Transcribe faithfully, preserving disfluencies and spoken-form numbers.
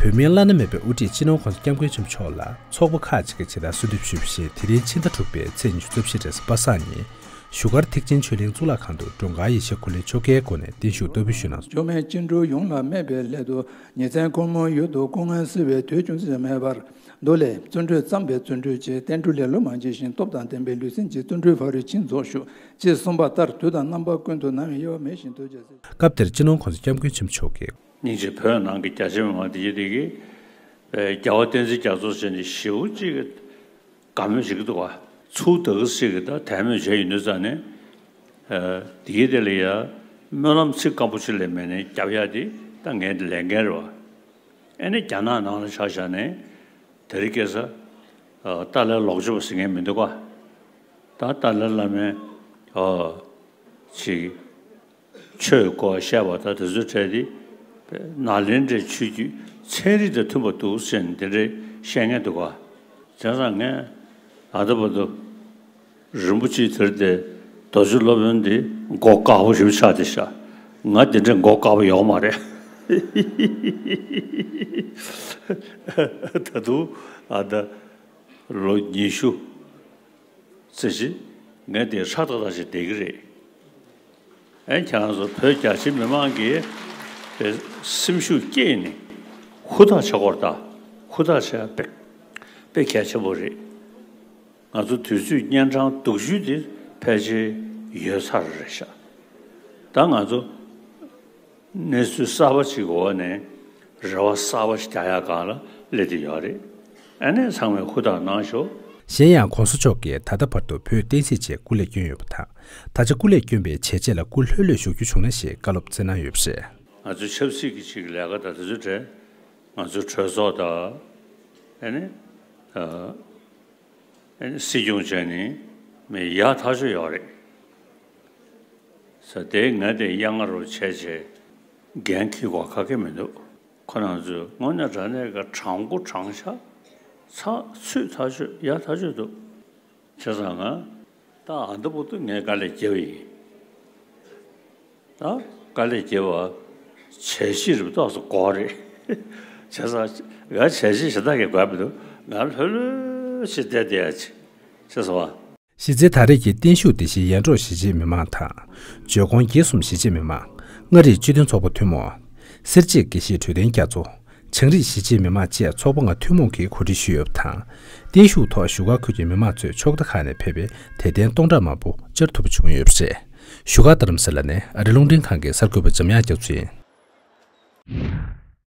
བོད་མིའི་བླ་ན་མེད་པའི་དབུ་ཁྲིད་སྤྱི་ནོར་༸གོང་ས་༸སྐྱབས་མགོན་ཆེན་པོ་མཆོག་ལ་ཚོགས་པ་ཁག་ཅིག་གིས་ཇི་ལྟར་གསོལ་འདེབས་ཞུས་པ་བཞིན། དེ་རིང་ཕྱི་ཟླ་དྲུག་པའི་ཚེས་ཉི་ཤུ་རྩ་བཞི་རེས་གཟའ་པ་སངས་ཉིན། བཞུགས་སྒར་ཐེག་ཆེན་ཆོས་གླིང་གཙུག་ལག་ཁང་དུ་ཀྲུང་གོ་ཡེ་ཤུ་ཀུན་ལེགས་ཆོས་རྒྱལ་སྒོ་ནས་བརྟན་བཞུགས་བསྟར་འབུལ་ཞུས་གནང་སོང་། འབྱོར་མེད་སྐྱེ་འགྲོ་ཡོངས་ལ་སྨྲས་པའི་སླད་དུ། ཉིན་མཚན་ཁོལ་མོ་ཡུལ་དུ་སྐུ་ངལ་གསོ་བའི་དུས་ཅུང་ཟད་མེད་པར། མདོ་ལས། བརྩོན་འགྲུས་བརྩམས་པས་བརྩོན་འགྲུས་བྱེད། བསྟན་འགྲོ་ལེ་ལོ་མ་བྱས་ཤིང་། སྟོབས་དང་ལྡན་པའི་ལུས་སེམས་ཀྱི། བརྩོན་འགྲུས་ཕ་རོལ་ཕྱིན་རྫོགས་ཤོག་ཅེས་གསུངས་པ་ལྟར། དུས་དང་རྣམ་པ་ཀུན་ཏུ་ནམ་ཡང་གཡོ་བ་མེད་བཞིན་དུ་བྱ་སྲིད། སྐབས་དེར་སྤྱི་ནོར་༸གོང་ས་༸སྐྱབས་མགོན་ཆེན་པོ་མཆོག་གིས། སྙིང་རྗེ། བོད་ནང་གི་རྒྱ་ཆེ་མི་མང་དེ་ཡིན་དེ་གིས། རྒྱལ་བ་བསྟན་འཛིན་རྒྱ་མཚོ་བྱས་ནས་ཞེ་པོ་ཅིག་གི་དགའ་མོས་བྱེད་ཀྱི་འདུག་ག་ཚུར་ད་ག་ཞིག་གི་ད་དད་མོས་བྱས་ཡོད་དུས་ཙང་ནས། དེ་གི་དེ་ལ་ཡ་སྨོན་ལམ་ཚིག་སྐམ་པོ་ཅིག་ལས་མེད་ནས་རྒྱབ་ཡ་དེ་ད་ངའི་ལས་འགན་རེད་བ། ཨེ་ནས་རྒྱ་ནག་ནང་ལ་ཆ་བཞག་ནས་དེ་རིང་ཁ་སང་ཏཱ་ལའི་ལོག་སྤྱོད་པ་ཟེར་མཁན་མི་འདུག་ག་ད་ཏཱ་ལའི་བླ་མས་ཨ་ཅིག་ཆོས་སྐོར་བཤད་པ་དང་དེ་ཚོའི་གྲས་དེ་ནཱ་ལེནྡྲའི་ཆོས་བརྒྱུད་ཚན་རིག་དང་མཐུན་པ་འདུག་ཟེར་ནས་དེ་འདྲའི་བཤད་མཁན་འདུག་ག་བྱས་ཙང་ངས་ད་ལྟ་བར་དུ། རིན་པོ་ཆེ་དེར་དེ་རྡོ་རྗེ་སློབ་དཔོན་འདི་མགོ་དཀར་པོ་ཞིག་ཆགས་བསྡད་ཤག་ང་དེ་འདྲའི་མགོ་དཀར་པོ་ཡོད་མ་རེད། ད་དུང་ཨ་ད་ལོ་ཉི་ཤུ་ཙམ་ཞིག་ངས་དེ་ཧྲ་ཏག་ཏག་ཞིག་བསྡད་ཀྱི་རེད། ཨེ་ཁྱེད་རང་ཚོ་བོད་རྒྱ་ཆེ་མི་མང་གིས་དེ་སེམས་ཤུགས་བསྐྱེད་ནས་ཧུར་ཐག་བྱེད་དགོས་རེད། ད་ཧུར་ཐག་བྱེད་ཡ་དཔེ་དཔེ་གལ་ཆེན་པོ་རེད། ང་ཚོ་དུས་ཚོད་གཉན་འཕྲང་སྡུག་ཤོས་དེ་ཕལ་ཆེར་ཡོལ་ཚར་རེད་ཤག་ད་ང་ཚོ་གནས་ཚུལ་གསར་པ་ཞིག་འོག་ནས་རེ་བ་གསར་པ་ཞིག་རྒྱག་ཡག་སྒང་ལ་སླེབས་བསྡད་ཡོད་རེད། ཨ་ནི་ཚང་མས་ཧུར་ཐག་གནང་ཤོག་གཞན་ཡང་༸གོང་ས་མཆོག་གིས་ད་ལྟ་བར་དུ་བོད་བསྟན་སྲིད་ཆེད་སྐུ་ལས་བསྐྱོན་ཡོད་པ་དང་། ད་ཆ་སྐུ་ལས་བསྐྱོན་པའི་བྱས་རྗེས་ལ་སྐུ་ལྷོད་ལྷོད་བཞུགས་རྒྱུ་བྱུང་ན་ཞེས་བཀའ་སློབ་སྩལ་གནང་ཡོད་པ་རེད། ང་ཚོའི་ཆབ་སྲིད་ཀྱི་ཅིག་ལས་ཀ་དང་དེ་ཚོའི་གྲས་ང་ཚོའི་གྲོས་ཚོགས་དང་། ཨ་ནི། ཨ། སྲིད་སྐྱོང་བྱས་ནས་མི་ཡག་ཐག་ཆོད་ཡོད་རེད། ས་དེ་ང་དེ་གཡང་ང་རུ་བྱས་བྱས་འགན་འཁྱེར་དགོས་ཁག་གི་མི་འདུག་ཁོ་རང་ཚོས་དངོས་གནས་དྲང་གནས་ཀྱི་དྲང་པོ་དྲང་བཞག་ཚགས་ཚུད་ཐག་ཆོད་ཡག་ཐག་ཆོད་འདུག་བྱས་ཙང་ང་ད་ཨ་འདི་བར་དུ་ངས་དཀའ་ལས་བརྒྱབ་པ་ཡིན། ད་དཀའ་ལས་བརྒྱབ་པ་བྱས་རྗེས་རེད་པ་ཏོག་ཙམ་དགོས་རེད། བྱས་ཙང་ང་བྱས་རྗེས་ཞེ་དྲག་གི་དགོས་མི་འདུག་ང་ལྷོད་ལྷོད་ཞིག་བསྡད་བསྡད་ཡ་ཅིག་བྱས་སོང་བ། གཞི་རྩའི་ད་རེས་ཀྱི་བརྟན་བཞུགས་དེ་བཞིན་ཡར་འབྲོག་གཞིས་བྱེས་མི་མང་དང་། བརྗོད་ཁོངས་བརྒྱད་གསུམ་གཞིས་བྱེས་མི་མང་། མངའ་རིས་སྤྱི་མཐུན་ཚོགས་པ་ཐུན་མོང་། སེར་བྱེས་དགེ་བཤེས་འཕྲོད་བསྟེན་རྒྱ་མཚོ། བྱང་རིགས་གཞིས་བྱེས་མི་མང་བཅས་ཚོགས་པ་ལྔ་ཐུན་མོང་གིས་གོ་སྒྲིག་ཞུས་ཡོད་པ་དང་། བརྟན་བཞུགས་ཐོག་བཞུགས་སྒར་ཁུལ་གྱི་མི་མང་ཚོས་ཕྱོགས་མཐའ་ཁག་ནས་ཕེབས་པའི་དད་ལྡན་སྟོང་ཕྲག་མང་པོ་བཅར་ཐུབ་པ་བྱུང་ཡོད་པ་རེད། བཞུགས་སྒར་རྡ་རམ་ས་ལ་ནས་ཨ་རི་རླུང་འཕྲིན་ཁང་གི་གསར་འགོད་པ་འཇམ་དབྱངས་རྒྱ་མཚོ་ཡིན།